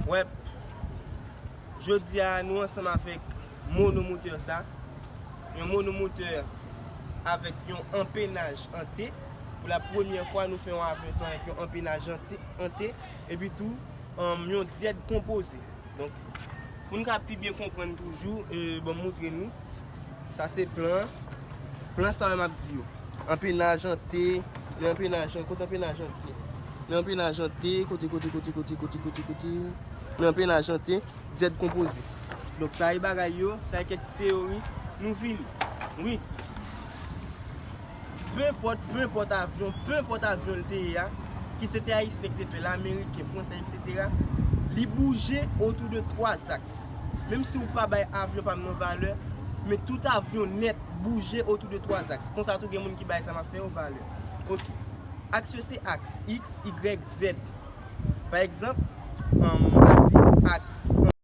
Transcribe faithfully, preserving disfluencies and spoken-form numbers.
Wè, jodi a nou ansanm avèk monomotè sa. Yon monomotè avèk yon anpennaj an T. Pou la premyè fwa, nou fè yon avyon sa avèk yon anpennaj an T, an T, epi tou, um, yon dyèd konpoze. Donk, pou n ka pi byen konprann toujou, e, bon, m moutre nou. Sa se plan. Plan sa yo m ap di yo. Anpennaj an T, men anpennaj an, kote anpennaj an T? Men anpennaj an T, kote, kote, kote, kote, kote, kote, kote? Men anpennaj an T, dyèd konpoze. Donk, sa e bagay yo, sa e kèk ti teyori. Nou vini. Wi. Penpòt, penpòt avyon, penpòt avyon l te ye a, kit se te ayisyen ki te fè l, ameriken, fransè, etsetera, li bouje otou de twa zaks. Menm si ou pa bay avyon pa m nan valè, men tout avyon nèt bouje otou de twa zaks. Konsa tou gen moun ki bay sa m ap fè yo valè. Ok. Aks yo se aks X, Y, Z. Pa egzanp, um, a di